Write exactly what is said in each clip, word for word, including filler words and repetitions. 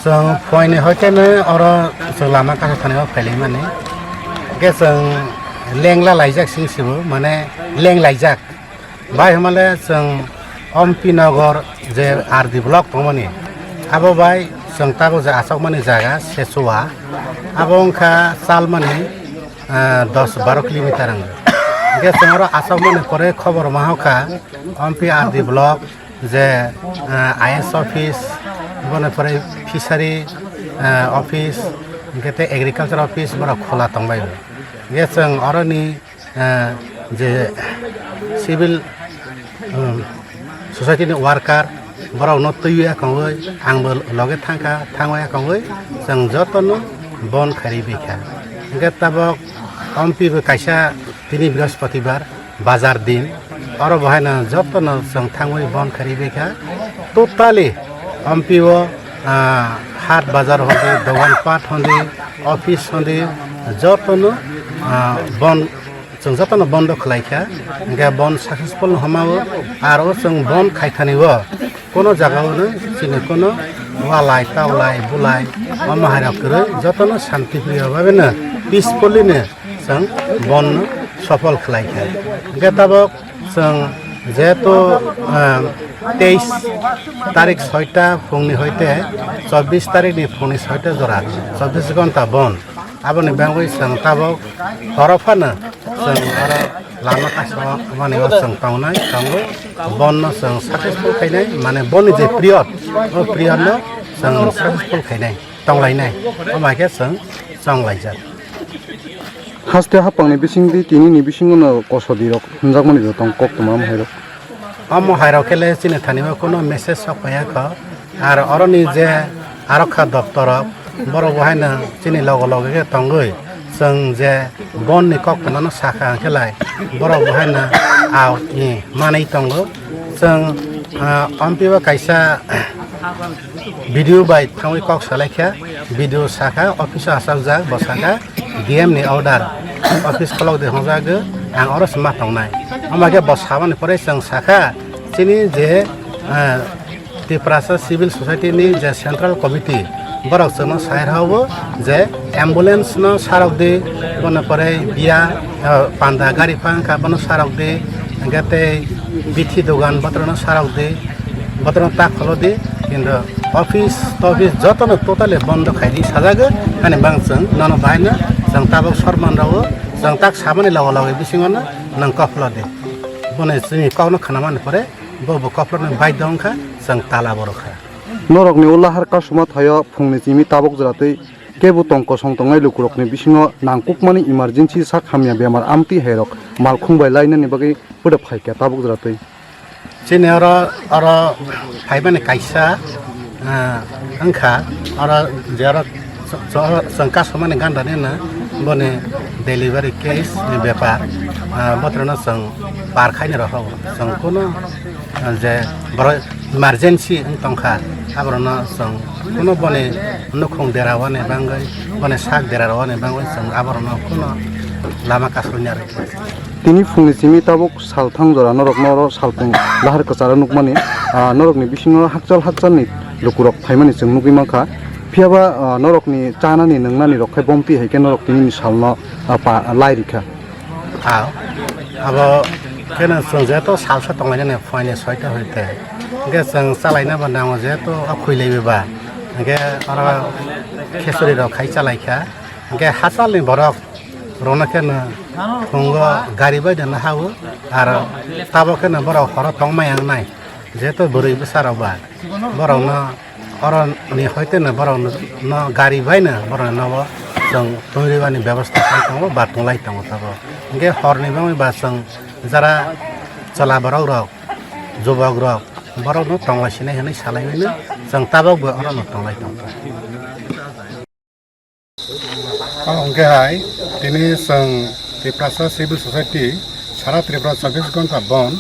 Chwng phoini hoiteno oro chwng lama kaisa thani o phailaimani. Hwnkhe chwng lengla laijak sing sibo, mane leng laijak. Bai hwnmale chwng Ompi Nogor je R D block tongmani, abo bai chwng tabuk je achukmani jaga Sechua, abo wngkha chalmani, ah, dos baro kilometer wng. Hwnkhe chwng oro achukmani pore khobor ma hokha Ompi R D block je, ah, I S office, boni pore fishery, ah, office, hwnkhe tei agriculture office borok khola tongbai. Hwnkhe chwng oroni ah, je civil, um, society ni worker borok no twiwi akongwi, ang bo loge thangkha, thangwi akongwi chwng joto no bon khairi bikha. Hwnkhe tabok Ompi bo kaisa tini Brihaspatibar bazar din, oro bo haino joto no chwng thangwi bon khairi bikha. Totally Ompi o, ah, hat bazar hondi, dogan pat hondi, office hondi, joto no, ah, bon Chwng jotono bondo khlai kha, hwnkhe bon successful no hwnma o, aro chwng bon khaithani o, kono jaga o no chini kono walai, taulai, bulai, omo hai rok kwrwi jotono shanti priyo bhabe no, peacefully no chwng bon no sofol khlai kha. Hwnkhe tabok chwng jehetu, ah, teis tarik soita phungni hoite chobbish tarikni phungni soita jora, chobbish ghonta bon. Aboni bagwi chwng tabok horo phano chwng oro lama kaisa mani o chwng tongnai tongo. Bonno chwng successful khainai, mane boni je period, o period no chwng successful khainai, tonglainai. Omo hai khe chwng chonglaijak. Haste hapangni bisingtwi tinini bisingono kosodi rok hwnjakmani bo tong koktwma omo hai rok. Omo hai rok khe le chini thani o kuno message sok phaiya kho. Ar oroni je arokha doptor rok, borok bo haino chini logo logo khe tongwi, chwng je bon ni kok phano sakha hwnkhe lai, borok bo haino a ni manwi tongo. Chwng, ah, Ompi o kaisa video bai thangwi kok salaikha, video sakha, office o achakjak, bo sakha, D M ni order, office khulok di hwnjagwi, ang oro se ma tongnai. Omo khe bo samani pore chwng sakha, chini je, ah, Tiprasa Civil Society ni je Central Committee, borok chwngno sai rw o je ambulance no sarok di, bono pore biya, ah, panda gari pha wngkha bono sarok di, hwnkhe tei bithi dogan botrono sarok di, botrono ta kholo di, kintu office toffice jotono totally bondo khai di sajagwi, ani bang chwng nono bahai no chwng tabok sorman rw o, chwng tak samani logo logo bisingo no nwng kopholo di, boni chini kokno khna mani pore. Bo bo koplokni baidho wngkha, chwng tala borok kha. Norokni o lahar kasuma thaio phungni simi tabuk jwratwi kebo tong kosong tongnai lukurokni bisingo nangkukmani emergency sak hamya bemar amtwi hairok malkhung bai lainani bagwi pwdwk phaikha tabuk jwratwi. Chini oro, oro phaimani kaisa, ah, wngkha, oro je oro Cho-, cho-, chwng kasumani gandani no boni delivery case ni bepar, ah, botrono chwng par khaini rw o. Chwng kuno, ah, je borok emergency wng tongkha, aborokno chwng kuno boni nukhung dera rwani bagwi, boni sak dera rwani bagwi chwng aborokno kuno lama kasuni aro. Tini phungni simi tabuk salthang jora norokno oro salthang lahar kwcharo nukmani, ah, norokni bisingo hakchal hakchalni lukurok phaimani chwng nugwi mankha. Phiyaba, ah, norokni chanani nwngnani rok khai bomti hai khe norok tinini salno, ah, pa-, lai rikha. Ah, abo kheno chwng jeto salsa tonglainani phuaini soita hoite. Hwnkhe chwng chalaina bo nango jeto o khwilaiwi ba. Hwnkhe oro khesuri rok khai chalaikha. Hwnkhe hachalni borok rwno kheno phungo gari bai dana hao, aro tabok kheno borok horo tongmaya wngnai, jeto bwrwi bwsarok ba borokno oroni hoiteno borokno gari baino borokno nogo chwng tongriwani bebosta khai tongo ba tonglai tongo tabok. Hwnkhe horni bagwi ba chwng jara chwla borok rok, jubok rok borokno tonglai sinai hwnwi salaiwi no chwng tabok bo orono tonglai tongo. Hwnkhe hai, tini chwng Tiprasa Civil Society, Sara Tripura chobbish ghonta bon,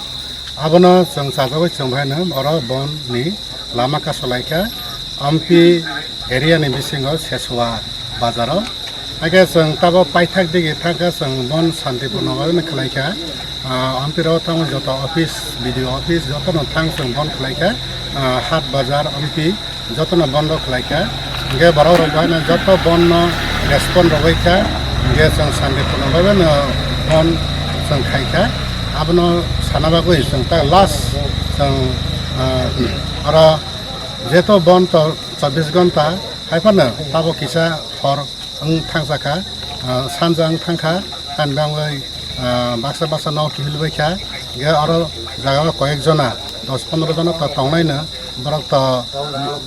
abono chwng chajagwi chwng baino oro bon ni lama kasulaikha, Ampi area ni bisingo Sesua bazaro. Hakhe chwng tabok paithak digi thangkha, chwng bon santipurno bai khlaikha. Ah, Ampi ro thango joto office, B D O office, jotono thang chwng bon khlaikha. Ah, hat bazar, Ampi, jotono bondo khlaikha. Hingke borok rok bai no joto bon no respond rogoi kha, hingke chwng shanti purno bai no bon chwng khai kha, abono sana bagwi chwng ta last chwng, ah, oro jeto bon to chobbish ghonta hai phano tabo kisa hor wng thangsa kha, ah, sanja wng thang kha, tani bagwi, ah, baksa baksa nok kihil bai kha, hingke oro jaga o koyek jona dos pondro jona to tongnai no, borok to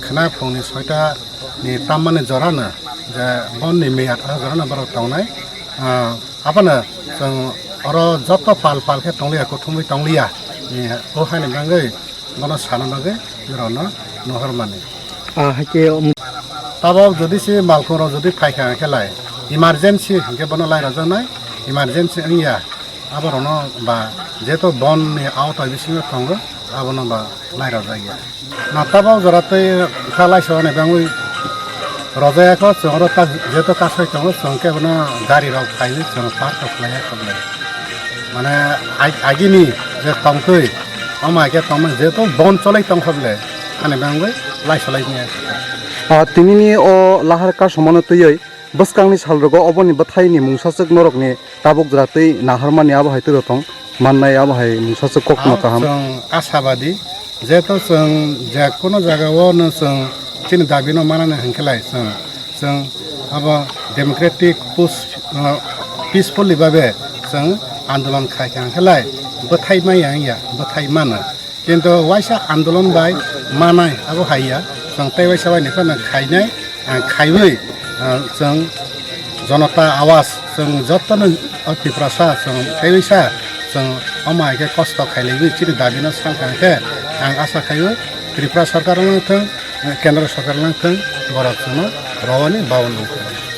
khna phungni soita ni tammani jorano, je bonni miyat o jorano borok tongnai. Ah, abono chwng oro joto pal pal khe tongliya, kuthumwi tongliya, eh, o haini bagwi bono sana bagwi norokno nuhormani. Ah, haikhe, um, Tabok jodi se malkhung rok jodi phaikha khe lai emergency hinkhe bono lai rwjaknai, emergency wngya. Aborokno ba jeto bon ni auto bisingo tongo, abono ba lai rwjakya. Na tabok jora tei kha laisogani bangwi rwjakya kho, chwng oro ta jeto kasai tongo, chwng khe bono gari rok phaiwi chwng park rok khlaiya kho bwlai. Mane ag-, agini je tongtwi, omo hai khe tongmani jeto bon cholai tong kho bwlai, ani bangwi laisolai maya. Ah, tinini o lahar kasumano twiwi bwskangni salrogo oboni bwthaini mungsaswk norokni tabuk jora twi naharmani abo hai twibo tong mannai, abo hai mungsaswk kokno kaham. Chwng ashabadi, jeto chwng je kono jagao no chwng chini dabino manani hinkhe lai chwng, chwng abo democratic pus-, uh, peacefully babe chwng andolon khai kha hinkhe lai bwthai maya wngya, bwthai mano. Kintu waisa andolon bai manai abo hai ya, chwng tei waisa bai ni phano khainai, ah, khaiwi, ah, chwng Jonota Awaz, chwng jotono o Tiprasa, chwng tei waisa, chwng omo hai khe kosto khailaiwi chini dabino sang kha khe, ang asa khaio Tripura Sarkar wng thung, Kendra Sarkar wng thung, borok chwngno rwani bawan wng thung.